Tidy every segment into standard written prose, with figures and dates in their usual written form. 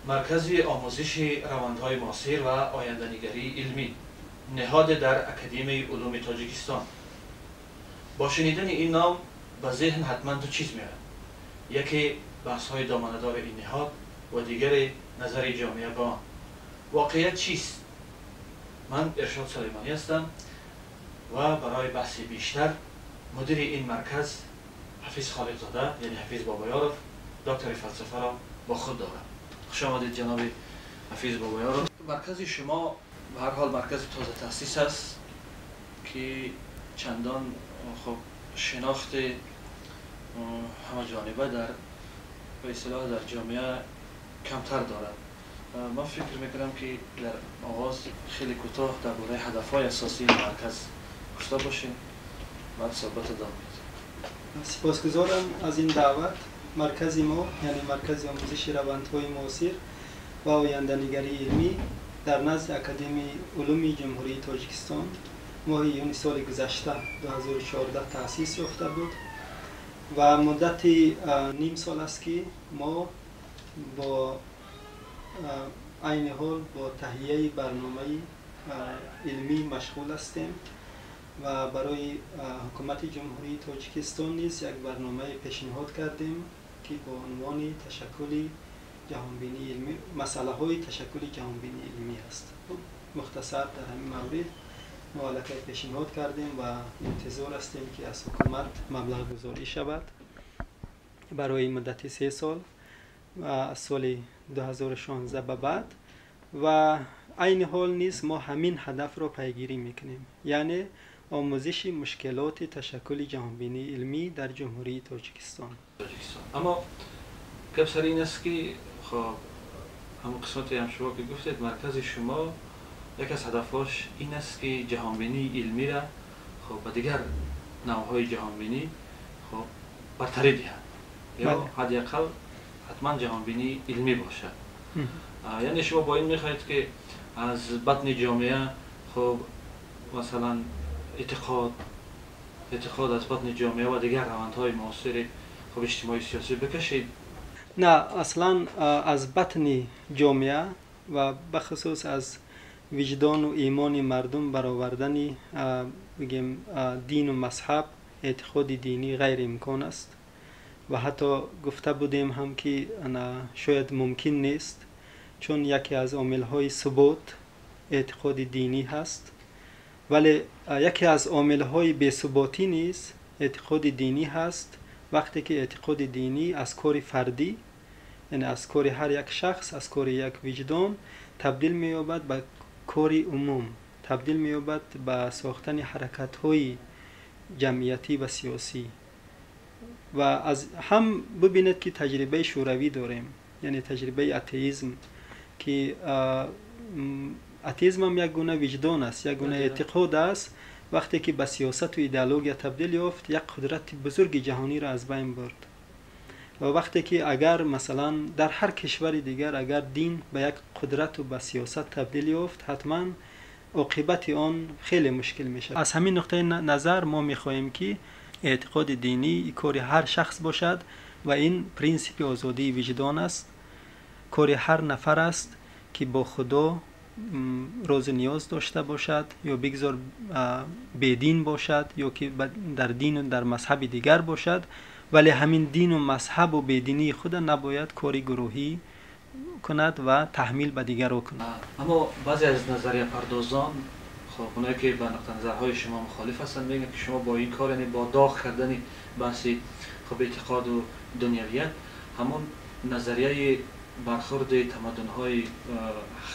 Маркази омӯзиши равандҳои муосир ва оянданигарии илмӣ, ниҳоде дар Академияи улуми Тоҷикистон. Бо шунидани ин ном ба зеҳн ҳатман ду чиз меояд: яке баҳсҳои доманадори ин ниҳод ва дигаре назари ҷомеа ба он. Воқеият чист? Ман Иршод Сулаймонӣ ҳастам ва барои баҳси бештар мудири ин марказ Ҳафиз Холиқзода, яъне Ҳафиз Бобоёров, доктори фалсафаро бо худ дорам. Хуш омадед, ҷаноби Ҳафиз Бобоёров. Маркази шумо ба ҳар ҳол маркази тозатаъсис аст, ки чандон хуб шинохти ҳамаҷониба дар ба истилоҳ дар ҷомеа камтар дорад. Ман фикр мекунам, ки дар оғоз хеле кӯтоҳ дар бораи ҳадафҳои асосии ин марказ гуфта бошем, баъд суҳбат идома медиҳем. Сипосгузорам аз ин даъват. Маркази мо, яъне Маркази омӯзиши равандҳои муосир ва оянданигарии илмӣ, дар назди Академияи улуми Ҷумҳурии Тоҷикистон моҳи июни соли гузашта 2014 таъсис ёфта буд ва муддати ним сол аст, ки мо бо айни ҳол бо таҳияи барномаи илмӣ машғул ҳастем ва барои Ҳукумати Ҷумҳурии Тоҷикистон низ як барномае пешниҳод кардем, ки бо унвони ташаккули ҷаҳонбинии илмӣ, масъалаҳои ташаккули ҷаҳонбинии илмӣ аст. Мухтасар дар ҳамин маврид мо аллакай пешниҳод кардем ва интизор ҳастем, ки аз ҳукумат маблағгузорӣ шавад барои муддати 3 сол ва аз соли 2016 ба баъд. Ва айни ҳол низ мо ҳамин ҳадафро пайгирӣ мекунем, яъне омӯзиши мушкилоти ташаккули ҷаҳонбинии илмӣ дар Ҷумҳурии Тоҷикистон. Аммо гап сар ин аст, ки хоб ҳамон қисмате ҳам шумо ки гуфтед, маркази шумо яке аз ҳадафҳош ин аст, ки ҷаҳонбинии илмиро хоб ба дигар навъҳои ҷаҳонбинӣ хоб бартарӣ диҳад ё ҳадди ақал ҳатман ҷаҳонбинии илмӣ бошад. Яъне шумо бо ин мехоҳед, ки аз батни ҷомеа хоб масалан эътиқод аз батни ҷомеа ва дигар равандҳои муосири хоб иҷтимоӣ сиёсӣ бикашед? На, аслан аз батни ҷомеа ва бахусус аз виҷдону имони мардум баровардани, бигем, дину мазҳаб, эътиқоди динӣ ғайриимкон аст ва ҳатто гуфта будем ҳам, ки шояд мумкин нест, чун яке аз омилҳои субот эътиқоди динӣ ҳаст. Вале яке аз омилҳои бесуботӣ низ эътиқоди динӣ ҳаст, вақте ки эътиқоди динӣ аз кори фардӣ, яъне аз кори ҳар як шахс, аз кори як виҷдон табдил меёбад ба кори умум, табдил меёбад ба сохтани ҳаракатҳои ҷамъиятӣ ва сиёсӣ. Ва аз ҳам бибинед, ки таҷрибаи Шӯравӣ дорем, яъне таҷрибаи атеизм, ки атеизм ҳам як гуна виҷдон аст, як гуна эътиқод аст. Вақте ки ба сиёсату идеология табдил ёфт, як қудрати бузурги ҷаҳониро аз байн бурд. Ва вақте ки агар масалан дар ҳар кишвари дигар агар дин ба як қудрату ба сиёсат табдил ёфт, ҳатман оқибати он хеле мушкил мешавад. Аз ҳамин нуқтаи назар мо мехоҳем, ки эътиқоди динӣ кори ҳар шахс бошад ва ин принсипи озодии виҷдон аст. Кори ҳар нафар аст, ки бо Худо розу ниёз дошта бошад, ё бигзор бедин бошад, ё ки дар дину дар мазҳаби дигар бошад, вале ҳамин дину мазҳабу бединии худа набояд кори гурӯҳӣ кунад ва таҳмил ба дигарро кунад. Аммо баъзе аз назарияпардозон, хоб оное ки ба нуқтаназарҳои шумо мухолиф ҳастанд, мегӯянд, ки шумо бо ин кор, яъне бо доғ кардани баҳси хоб эътиқоду дунявият, ҳамон назарияи бархурди тамаддунҳои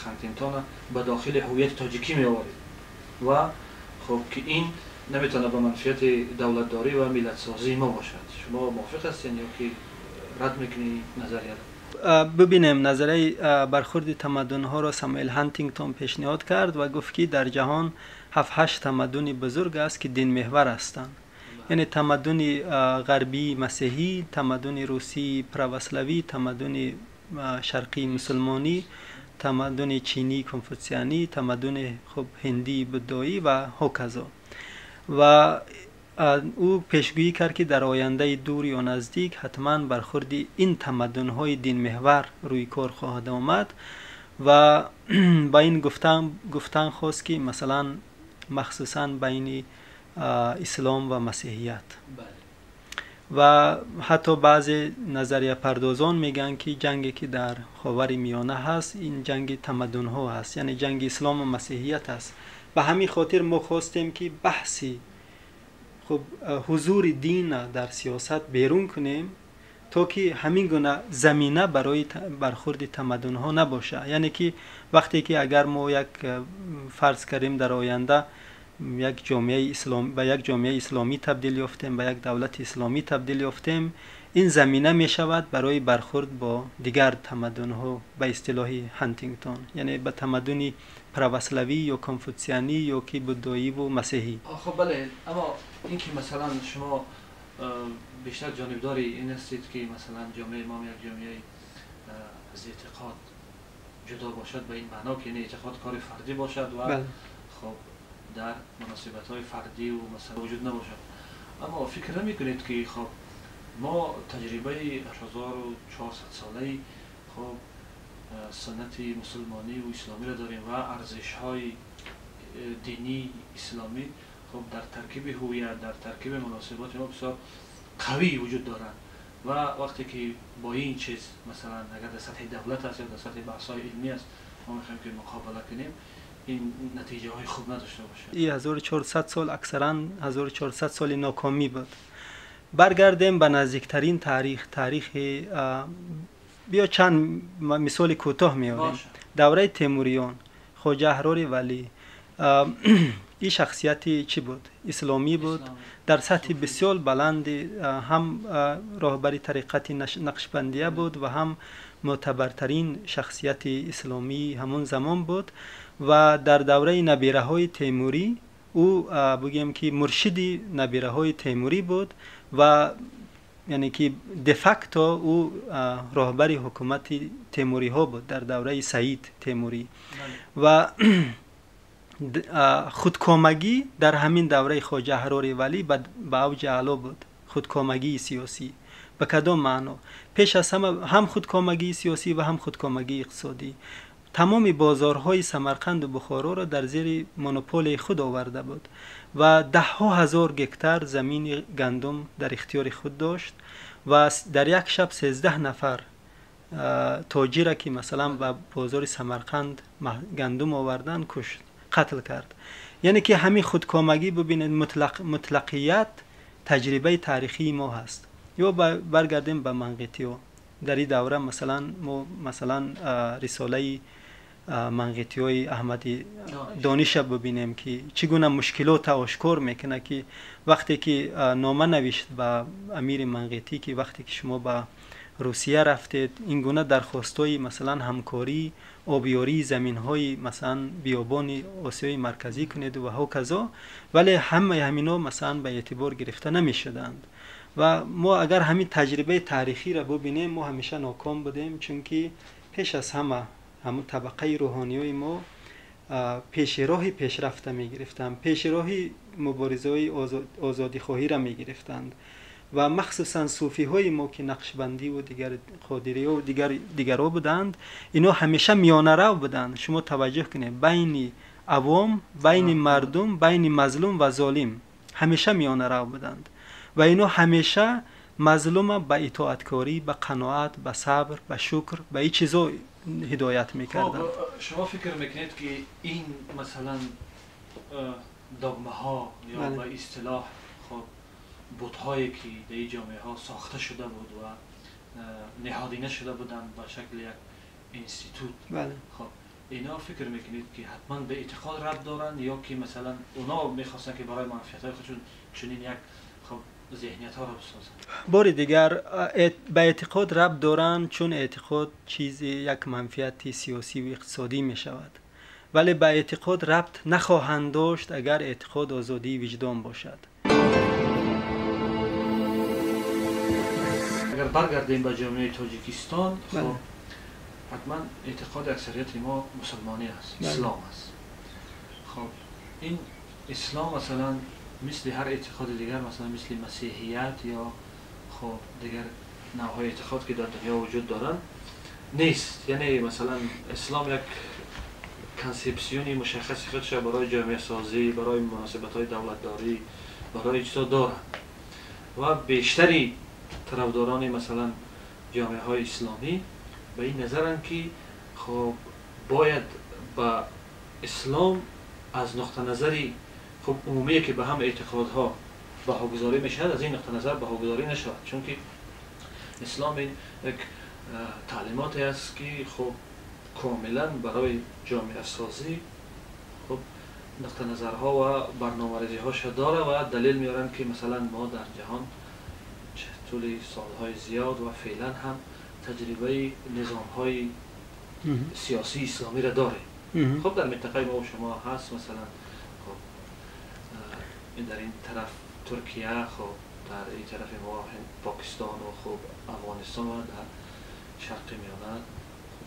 Хантингтона ба дохили ҳуввияти тоҷикӣ меоваред ва хоб ки ин наметавонад ба манфиати давлатдорӣ ва миллатсозии мо бошад. Шумо мувофиқ ҳастед ё ки рад мекунед назарияро? Бибинем, назарияи бархурди тамаддунҳоро Самуэл Ҳантингтон пешниҳод кард ва гуфт, ки дар ҷаҳон ҳафт ҳашт тамаддуни бузург аст, ки динмеҳвар ҳастанд, яъне тамаддуни ғарбии масеҳӣ, тамаддуни русии православӣ, тамаддуни шарқии мусулмонӣ, тамаддуни чинии конфутсианӣ, тамаддуни хуб ҳиндии буддоӣ ва ҳоказо. Ва ӯ пешгӯӣ кард, ки дар ояндаи дур ё наздик ҳатман бархӯрди ин тамаддунҳои динмеҳвар рӯи кор хоҳад омад ва ба ин гуфтан хост, ки масалан махсусан байни ислом ва масеҳият. Ва ҳатто баъзе назарияпардозон мегӯянд, ки ҷанге ки дар Ховари Миёна ҳаст, ин ҷанги тамаддунҳо ҳаст, яъне ҷанги ислом ва масеҳият аст. Ба ҳамин хотир мо хостем, ки баҳси хуб ҳузури дин дар сиёсат берун кунем, то ки ҳамин гуна замина барои бархӯрди тамаддунҳо набошад. Яъне ки вақте ки агар мо як фарз кардем дар оянда як ҷомеаи ислом ба як ҷомеаи исломӣ табдил ёфтем, ба як давлати исломӣ табдил ёфтем, ин замина мешавад барои бархӯрд бо дигар тамаддунҳо ба истилоҳи Ҳантингтон, яъне ба тамаддуни православӣ ё конфутсианӣ ё ки буддоиву масеҳӣ. Хуб, бале, аммо ин ки масалан шумо бештар ҷонибдори ин ҳастед, ки масалан ҷомеаи мо як ҷомеаи аз эътиқод ҷудо бошад, ба ин маъно ки эътиқод кори фардӣ бошад ва хуб дар муносибатҳои фардиву масалан вуҷуд набошад. Аммо фикр намекунед, ки хуб мо таҷрибаи 1400 солаи хуб суннати мусулмониву исломиро дорем ва арзишҳои динии исломӣ хуб дар таркиби ҳувият, дар таркиби муносиботи мо бисёр қавӣ вуҷуд доранд ва вақте ки бо ин чиз масалан агар дар сатҳи давлат аст ё дар сатҳи баҳсҳои илмӣ аст, мо мехоҳем ки муқобала кунем, ин натиҷаҳои хуб надошта бошад. Ин 1400 сол аксаран 1400 соли нокомӣ буд. Баргардем ба наздиктарин таърих, таърихи биё чанд мисоли кӯтоҳ меорем. Давраи Темуриён, Хоҷа Аҳрори Валӣ, ин шахсияти чӣ буд? Исломӣ буд, дар сатҳи бисёр баланди ҳам роҳбари тариқати Нақшбандия буд ва ҳам мӯътабартарин шахсияти исломии ҳамон замон буд ва дар давраи набираҳои Темурӣ ӯ бигӯем ки муршиди набираҳои Темурӣ буд ва яъне ки де-факто ӯ роҳбари ҳукумати темуриҳо буд дар давраи Саид Темурӣ. Ва худкомагӣ дар ҳамин давраи Хоҷа Аҳрори Валӣ ба авҷи аъло буд. Худкомагии сиёсӣ ба кадом маъно? Пеш аз ҳама ҳам худкомагии сиёсӣ ва ҳам худкомагии иқтисодӣ. Тамоми бозорҳои Самарқанду Бухороро дар зери монополияи худ оварда буд ва даҳҳо ҳазор гектар замини гандум дар ихтиёри худ дошт ва дар як шаб 13 нафар тоҷира, ки масалан ба бозори Самарқанд гандум оварданд, кушт, қатл кард. Яъне ки ҳамин худкомагӣ, бубинед, мутлақият таҷрибаи таърихии мо ҳаст. Ё баргардем ба Манғитиё. Дар ин давра масалан мо масалан рисолаи Манғитиёи Аҳмади Дониша бубинем, ки чӣ гуна мушкилота ошкор мекунад, ки вақте ки нома навишт ба амири Манғитӣ, ки вақте ки шумо ба Русия рафтед, ин гуна дархостҳои масалан ҳамкорӣ, обёрии заминҳои масалан биёбони Осиёи Марказӣ кунед ва ҳоказо, вале ҳамаи ҳамино масалан ба эътибор гирифта намешуданд. Ва мо агар ҳамин таҷрибаи таърихиро бубинем, мо ҳамеша ноком будем, чунки пеш аз ҳама ҳамун табақаи рӯҳониёи мо пеши роҳи пешрафта мегирифтанд, пеши роҳи муборизаҳои озодихоҳиро мегирифтанд ва махсусан суфиҳои мо, ки нақшбандиву дигар қодириё дигарҳо буданд, ино ҳамеша миёнарав буданд. Шумо таваҷҷӯҳ кунед, байни авом, байни мардум, байни мазлум ва золим ҳамеша миёнарав буданд ва ино ҳамеша мазлума ба итоаткорӣ, ба қаноат, ба сабр, ба шукр, ба ин чизо ҳидоят мекарданд. Шумо фикр мекунед, ки ин масалан догмаҳо ё ба истилоҳ хуб бутҳое, ки дар ин ҷомеаҳо сохта шуда буд ва ниҳодина шуда буданд ба шакли як институт, хуб ино фикр мекунед, ки ҳатман ба эътиқод рабт доранд ё ки масалан оно мехостанд, ки барои манфиатҳои худшон чунин як хуб зеҳниятҳоро бисозанд? Бори дигар ба эътиқод рабт доранд, чун эътиқод чизи як манфиати сиёсиву иқтисодӣ мешавад, вале ба эътиқод рабт нахоҳанд дошт, агар эътиқод озодии виҷдон бошад. Агар баргардем ба ҷомеаи Тоҷикистон, хуб ҳатман эътиқоди аксарияти мо мусулмонӣ аст, ислом аст. Хуб ин ислом масалан مثل هر اعتقاد دیگر، مثلا مثل مسیحیت یا خب دیگر نوع‌های اعتقاد که در دنیا وجود دارند نیست. یعنی مثلا اسلام یک کنسپسیونی مشخصی خودش برای جامعه سازی، برای مناسبت‌های دولتداری، برای چیزا داره و بیشتری طرفداران مثلا جامعه های اسلامی به این نظرند که خب باید به اسلام از نقطه نظری خب عمومی که به هم اعتقادها بهاگذاری میشود از این نقطه نظر بهاگذاری نشود، چون که اسلام این یک تعلیماتی است که خب کاملا برای جامعه سازی خب نقطه نظرها و برنامه‌ریزی هاش داره و دلیل میارن که مثلا ما در جهان طول سالهای زیاد و فعلا هم تجربه نظام‌های سیاسی اسلامی را داره. خب در منطقه ما و شما هست، مثلا خب در این طرف ترکیه، خب در این طرف ما پاکستان و خب افغانستان و در شرق میانه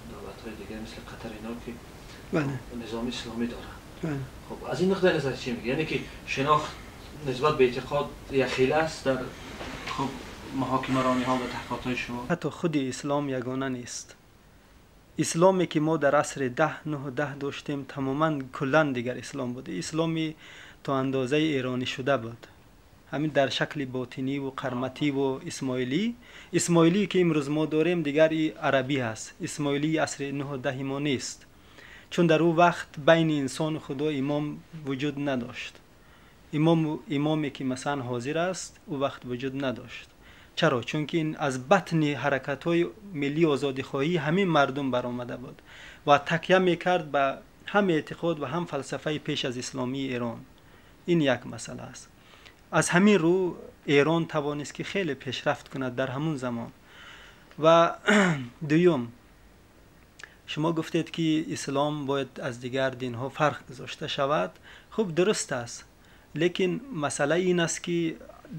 دولت‌های دیگه مثل قطر اینا که نظام اسلامی دارن. خب از این نقطه نظر چی میگه؟ یعنی که شناخت نسبت به اعتقاد یخیل است در خب محاکمه رانی ها و تحقیقات های شما؟ حتی خود اسلام یگانه نیست. اسلامی که ما در عصر 10 9 10 داشتیم تماما کلا دیگر اسلام بود. اسلامی تا اندازه ایرانی شده بود، همین در شکل باطنی و قرمطی و اسماعیلی. اسماعیلی که امروز ما داریم دیگر عربی هست، اسماعیلی عصر 9 و 10 ما نیست، چون در او وقت بین انسان و خدا امام وجود نداشت. امامی که مثلا حاضر است او وقت وجود نداشت. چرا؟ چون که این از بطن حرکت های ملی آزادی خواهی همین مردم برآمده بود و تکیه میکرد به هم اعتقاد و هم فلسفه پیش از اسلامی ایران. این یک مسئله است. از همین رو ایران توانست که خیلی پیشرفت کند در همون زمان. و دوم، شما گفتید که اسلام باید از دیگر دین ها فرق گذاشته شود. خب درست است، لیکن مسئله این است که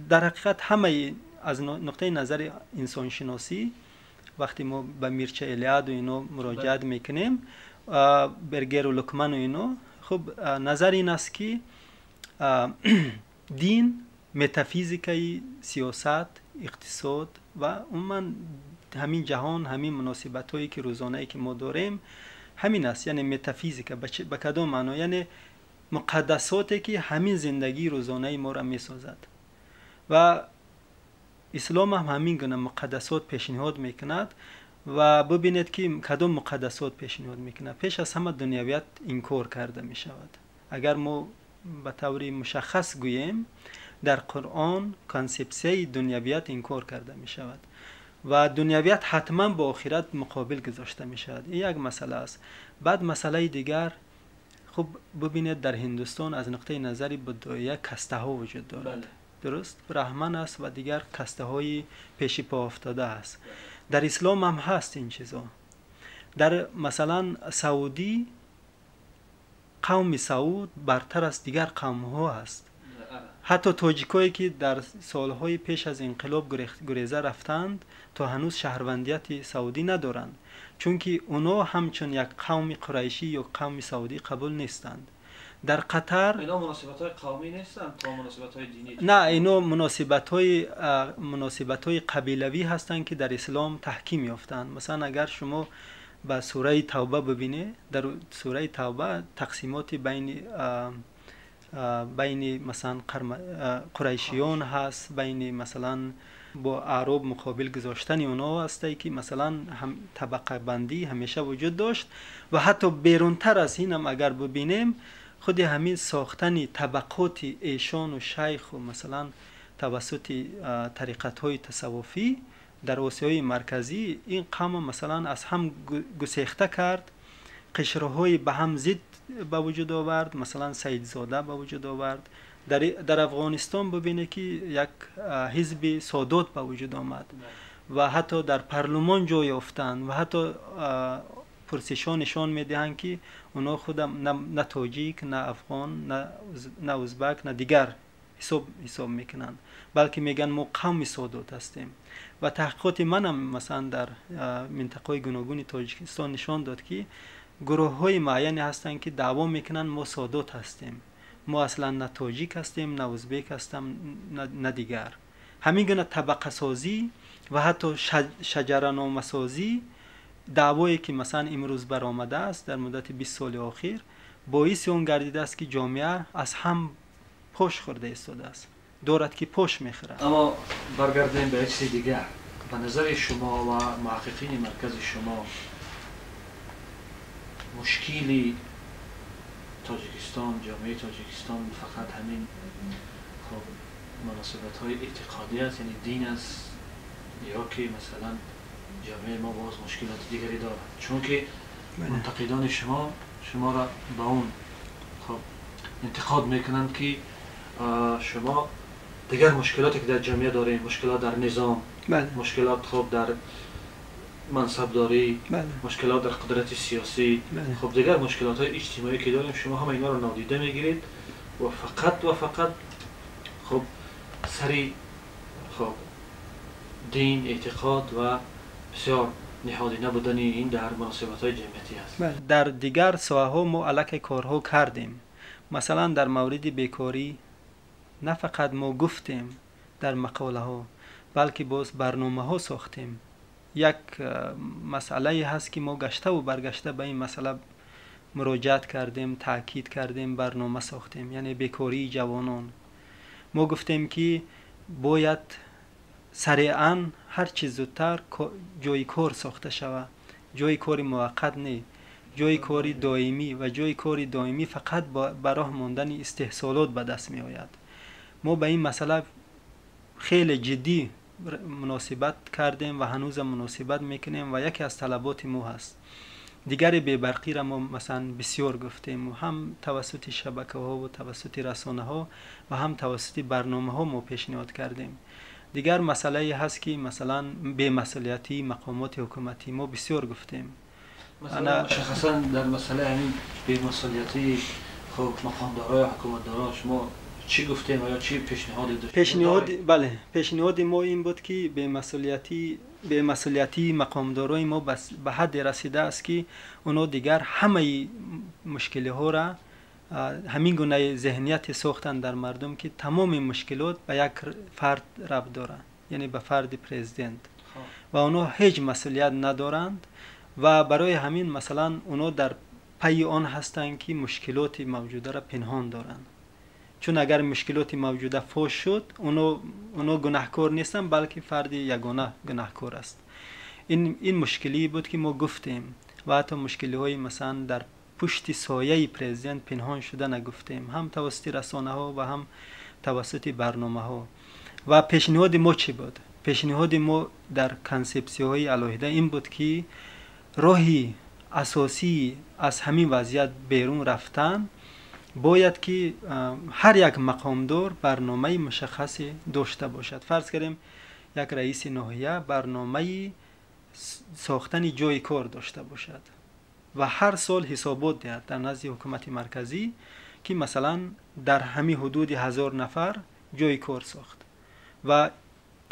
در حقیقت همه از نقطه نظر انسان شناسی وقتی ما به میرچه الیاد و اینو مراجعه میکنیم، برگر و لکمن و اینو، خب نظر این است که دین متافیزیکای سیاست، اقتصاد و عموما همین جهان، همین مناسبت هایی که روزانه که ما داریم همین است. یعنی متافیزیکا به کدام معنا؟ یعنی مقدساتی که همین زندگی روزانه ما را میسازد و اسلام هم همین گونه مقدسات پیشنهاد میکند. و ببینید که کدام مقدسات پیشنهاد میکند. پیش از همه دنیویت انکار کرده میشود. اگر ما به طور مشخص گوییم در قرآن کنسپسیه دنیویت انکار کرده میشود و دنیویت حتما با آخرت مقابل گذاشته میشود. این یک مسئله است. بعد مسئله دیگر، خب ببینید در هندوستان از نقطه نظر بداییه کسته ها وجود دارد. بله. درست، برهمن است و دیگر کسته های پیش پا افتاده است. در اسلام هم هست این چیزا. در مثلا سعودی، قوم سعود برتر از دیگر قوم ها است. حتی تاجیکایی که در سالهای پیش از انقلاب گریزه رفتند تا هنوز شهروندیت سعودی ندارند، چون که اونا همچون یک قوم قریشی یا قوم سعودی قبول نیستند. در قطر اینا مناسبت‌های قومی نیستند تا مناسبت‌های دینی؟ نه، اینا مناسبت‌های قبیلوی هستند که در اسلام تحکیم یافتند. مثلا اگر شما به سوره توبه ببینید، در سوره توبه تقسیمات بین مثلا قریشیان هست، بین مثلا با اعراب مقابل گذاشتن اونا هست که مثلا هم طبقه بندی همیشه وجود داشت. و حتی بیرونتر از این هم اگر ببینیم، خود همین ساختن طبقات ایشان و شیخ و مثلا توسط طریقت های تصوفی در آسیای مرکزی این قوم مثلا از هم گسیخته کرد، قشرهای به هم ضد به وجود آورد، مثلا سیدزاده به وجود آورد. در افغانستان ببینه که یک حزب سادات به وجود آمد و حتی در پارلمان جای یافتند و حتی پرسش‌ها نشان میدهند که اونا خودم نه تاجیک، نه افغان، نه ازبک، نه دیگر حساب میکنند، بلکه میگن ما قوم سادات هستیم. و تحقیقات منم مثلا در منطقه گوناگون تاجیکستان نشان داد که گروه های معینی هستند که دعوا میکنن ما سادات هستیم Мо аслан на тоҷик ҳастем, на узбек ҳастам, на дигар. Ҳамин гуна табақасозӣ ва ҳатто шаҷараномасозӣ, даъвое ки масалан имрӯз баромадааст дар муддати 20 соли охир, боиси он гардидааст ки ҷомеа аз ҳам пош хӯрда истодааст, дорад ки пош мехӯрад. Аммо баргардем ба як чизи дигар. Ба назари шумо ва муҳаққиқини маркази шумо мушкили тоҷикистон, ҷомеаи тоҷикистон фақат ҳамин хоб муносибатҳои эътиқодӣ аст, яъне дин аст, ё ки масалан ҷомеаи мо боз мушкилоти дигаре дорад? Чунки мунтақидони шумо шуморо ба он хоб интиқод мекунанд ки шумо дигар мушкилоте ки дар ҷомеа дорем, мушкилот дар низом, мушкилот хоб дар мансабдорӣ, мушкилот дар қудрати сиёсӣ, хоб дигар мушкилотҳои иҷтимоӣ ки дорем, шумо ҳама инҳоро нодида мегиред ва фақат ва фақат хоб сари хоб дин, эътиқод ва бисёр ниҳодӣ набудани ин дар муносибатҳои ҷамъиятӣ аст. Дар дигар соҳаҳо мо аллакай корҳо кардем. Масалан, дар мавриди бекорӣ на фақат мо гуфтем дар мақолаҳо, балки боз барномаҳо сохтем. Як масъалае ҳаст ки мо гаштаву баргашта ба ин масъала муроҷиат кардем, таъкид кардем, барнома сохтем, яъне бекории ҷавонон. Мо гуфтем ки бояд сареан ҳар чӣ зудтар ҷойи кор сохта шавад. Ҷойи кори муваққат не, ҷойи кори доимӣ, ва ҷойи кори доимӣ фақат ба роҳ мондани истеҳсолот ба даст меояд. Мо ба ин масъала хеле ҷиддӣ муносибат кардем ва ҳанӯзам муносибат мекунем ва яке аз талаботи мо ҳаст. Дигари бебарқиро мо масалан бисёр гуфтем, ҳам тавассути шабакаҳо ва тавассути расонаҳо ва ҳам тавассути барномаҳо мо пешниҳод кардем. Дигар масъалае ҳаст ки масалан бемасъулиятии мақомоти ҳукуматӣ мо бисёр гуфтем. Мушаххасан дар масъалаи ҳамин бемасъулиятии хуб мақомдорҳо ё ҳукуматдорҳо шумо чӣ гуфтем ва ё чӣ пешниҳоде доштед? Пешниҳод, бале, пешниҳоди мо ин буд ки бемасъулиятии мақомдорои мо ба ҳадде расидааст ки онҳо дигар ҳамаи мушкилиҳоро ҳамин гуна зеҳнияте сохтанд дар мардум ки тамоми мушкилот ба як фард рабт дорад, яъне ба фарди президент, ва онҳо ҳеҷ масъулият надоранд ва барои ҳамин масалан онҳо дар пайи он ҳастанд ки мушкилоти мавҷударо пинҳон доранд. Чун агар мушкилоти мавҷуда фош шуд, онҳо гунаҳкор нестанд, балки фарди ягона гунаҳкор аст. Ин мушкилие буд ки мо гуфтем ва ҳатто мушкилиҳои масалан дар пушти сояи президент пинҳон шуда нагуфтем, ҳам тавассути расонаҳо ва ҳам тавассути барномаҳо. Ва пешниҳоди мо чӣ буд? Пешниҳоди мо дар консепсияҳои алоҳида ин буд ки роҳи асосии аз ҳамин вазъият берун рафтан бояд ки ҳар як мақомдор барномаи мушаххасе дошта бошад. Фарз кардем як раиси ноҳия барномаи сохтани ҷойи кор дошта бошад ва ҳар сол ҳисобот диҳад дар назди ҳукумати марказӣ ки масалан дар ҳамин ҳудуди 1000 нафар ҷойи кор сохт ва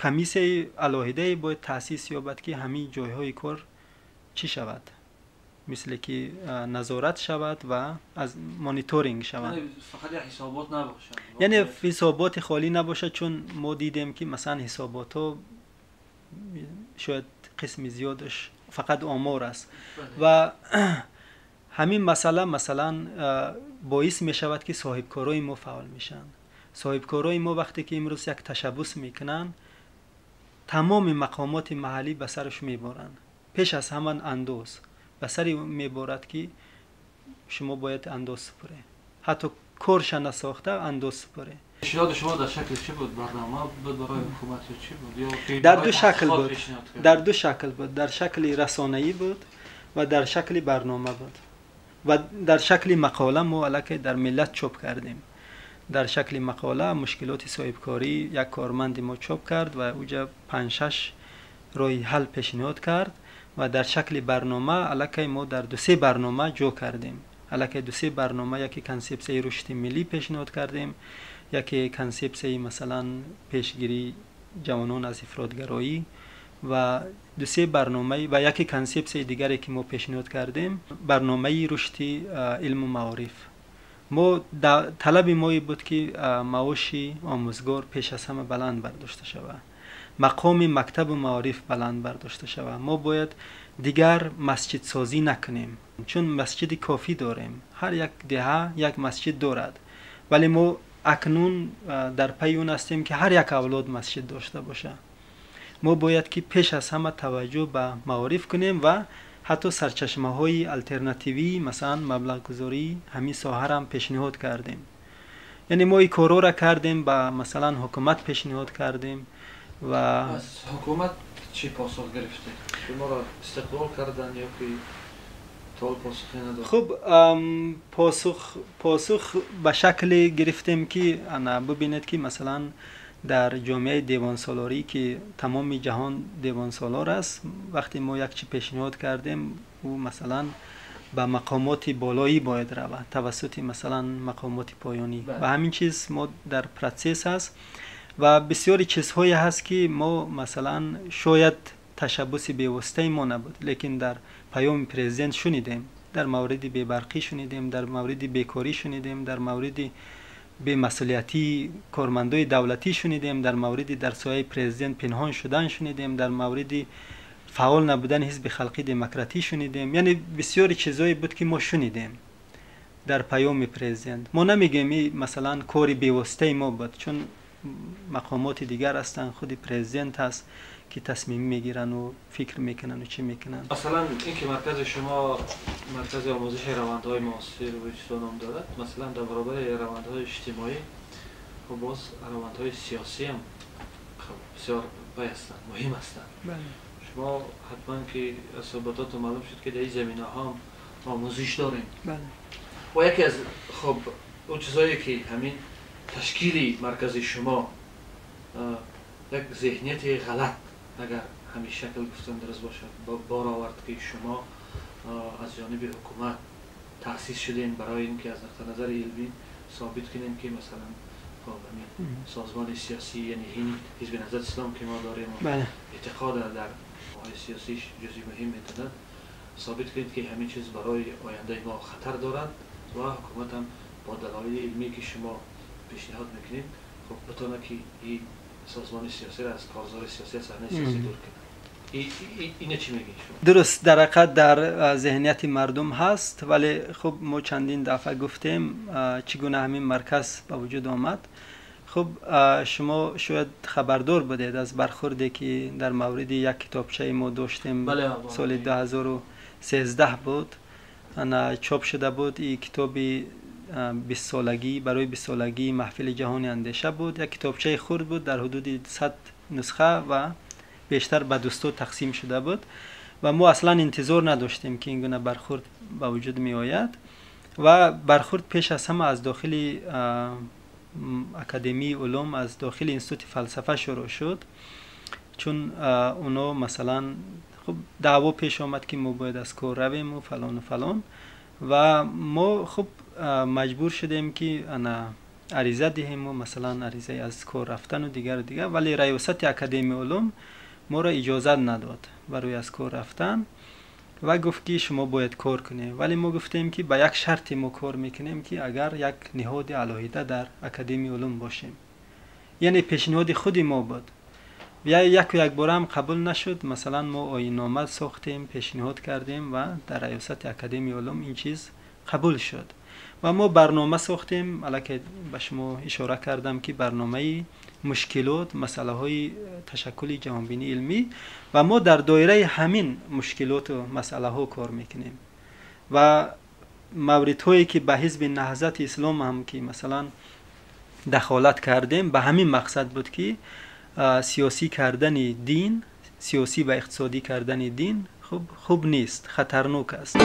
комиссияи алоҳидае бояд таъсис ёбад ки ҳамин ҷойҳои кор чӣ шавад, мисле ки назорат шавад ва аз мониторинг шавад. Фақат як ҳисобот набошад, яъне ҳисоботи холӣ набошад, чун мо дидем ки масалан ҳисоботҳо шояд қисми зиёдаш фақат омор аст ва ҳамин масъала масалан боис мешавад ки соҳибкорои мо фаъол мешаванд. Соҳибкорои мо вақте ки имрӯз як ташаббус мекунанд, тамоми мақомоти маҳаллӣ ба сараш меборанд. Пеш аз ҳама андоз ба сари меборад ки шумо бояд андоз супоред, ҳатто корша насохта андоз супоред. Пешниҳоди шумо дар шакли чӣ буд? Барнома буд барои ҳукумат ё чӣ буд? Дар ду шакл буд. Дар ду шакл буд. Дар шакли расонаӣ буд ва дар шакли барнома буд. Ва дар шакли мақола мо аллакай дар Миллат чоп кардем. Дар шакли мақола мушкилоти соҳибкорӣ як корманди мо чоп кард ва уҷа 5-6 роҳи ҳал пешниҳод кард ва дар шакли барнома аллакай мо дар 2-3 барнома ҷо кардем. Аллакай 2-3 барнома, яке консепсияи рушди миллӣ пешниҳод кардем, яке консепсияи масалан пешгирии ҷавонон аз ифротгароӣ ва 2-3 барномаи ва яке консепсияи дигаре ки мо пешниҳод кардем, барномаи рушди илму маориф. Мо талаби мо буд ки маоши омӯзгор пеш аз ҳама баланд бардошта шавад, мақоми мактабу маориф баланд бардошта шавад. Мо бояд дигар масҷидсозӣ накунем, чун масҷиди кофӣ дорем, ҳар як деҳа як масҷид дорад, вале мо акнун дар пайи он ҳастем ки ҳар як авлод масҷид дошта бошад. Мо бояд ки пеш аз ҳама таваҷҷӯҳ ба маориф кунем ва ҳатто сарчашмаҳои алтернативӣ, масалан маблағгузории ҳамин соҳаро ҳам пешниҳод кардем. Яъне мо ин корҳоро кардем, ба масалан ҳукумат пешниҳод кардем ва аз ҳукумат чӣ посух гирифтед? Шуморо истиқбол карданд ё ки то посухе надод? Хуб, посух ба шакле гирифтем ки ана бибинед ки масалан дар ҷомеаи девонсолорӣ ки тамоми ҷаҳон девонсолор аст, вақте мо як чӣ пешниҳод кардем, ӯ масалан ба мақомоти болоӣ бояд равад тавассути масалан мақомоти поёнӣ. Ва ҳамин чиз мо дар процесс аст ва бисёри чизҳое ҳаст ки мо масалан шояд ташаббуси бевоситаи мо набуд, лекин дар паёми президент шунидем, дар мавриди бебарқӣ шунидем, дар мавриди бекорӣ шунидем, дар мавриди бемасъулиятии кормандои давлатӣ шунидем, дар мавриди дар сояи президент пинҳон шудан шунидем, дар мавриди фаъол набудани ҳизби халқи демократӣ шунидем. Яъне бисёри чизҳое буд ки мо шунидем дар паёми президент. Мо намегӯем ин масалан кори бевоситаи мо буд, чун мақомоти дигар ҳастанд, худи президент ҳаст ки тасмим мегиранд ва фикр мекунанд ва чӣ мекунанд. Масалан ин ки маркази шумо маркази омӯзиши равандҳои муосир ва ном дорад, масалан дар баробари равандҳои иҷтимоӣ хуб боз равандҳои сиёсӣ ҳам бисёр бай ҳастанд, муҳим ҳастанд. Шумо ҳатман ки аз суҳбатотон маълум шуд ки дар ин заминаҳо ҳам омӯзиш дорем. Ва яке аз хуб он чизҳое ки ҳамин ташкили маркази шумо як зеҳнияти ғалат, агар ҳамин шакл гуфтан дуруст бошад, бор овард ки шумо аз ҷониби ҳукумат таъсис шудем барои ин ки аз нуқтаи назари илмӣ собит кунем ки масалан ҳамин созмони сиёсӣ, яъне ҳизби Наҳзати Ислом ки мо дорем эътиқод дар ҳои сиёсиш ҷузъи муҳим метавонад, собит кунед ки ҳамин чиз барои ояндаи мо хатар дорад ва ҳукумат ҳам бо далоили илмӣ ки шумо пешниҳод мекунед хуб битавонад ки ин созмони сиёсиро аз корзори сиёсӣ, аз саҳнаи сиёсӣ дур кунад. Ина чӣ мегӯед шумо? Дуруст, дар ҳақиқат дар зеҳнияти мардум ҳаст, вале хуб мо чандин дафъа гуфтем чӣ гуна ҳамин марказ ба вуҷуд омад. Хуб шумо шояд хабардор будед аз бархурде ки дар мавриди як китобчаи мо доштем, соли 2013 буд, ана чоп шуда буд. Ин китоби бистсолагӣ, барои бистсолагии маҳфили ҷаҳони андеша буд. Як китобчаи хурд буд дар ҳудуди 100 нусха ва бештар ба дӯсто тақсим шуда буд ва мо аслан интизор надоштем ки ин гуна бархурд ба вуҷуд меояд ва бархурд пеш аз ҳама аз дохили академияи улум, аз дохили институти фалсафа шурӯъ шуд, чун оно масалан хуб даъво пеш омад ки мо бояд аз кор равем ва фалону фалон ва мо хуб маҷбур шудем ки ана ариза диҳем ва масалан аризаи аз кор рафтану дигару дигар, вале раёсати академияи улум моро иҷозат надод барои аз кор рафтан ва гуфт ки шумо бояд кор кунем. Вале мо гуфтем ки ба як шарте мо кор мекунем ки агар як ниҳоди алоҳида дар академияи улум бошем. Яъне пешниҳоди худи мо буд. Яку якбора ҳам қабул нашуд. Масалан мо оиннома сохтем, пешниҳод кардем ва дар раёсати академияи улум ин чиз қабул шуд. Ва мо барнома сохтем, аллакай ба шумо ишора кардам ки барномаи мушкилот, масъалаҳои ташаккули ҷаҳонбинии илмӣ ва мо дар доираи ҳамин мушкилоту масъалаҳо кор мекунем ва мавридҳое ки ба ҳизби Наҳзати Ислом ҳам ки масалан дахолат кардем, ба ҳамин мақсад буд ки сиёсӣ кардани дин, сиёсӣ ва иқтисодӣ кардани дин хуб нест, хатарнок аст.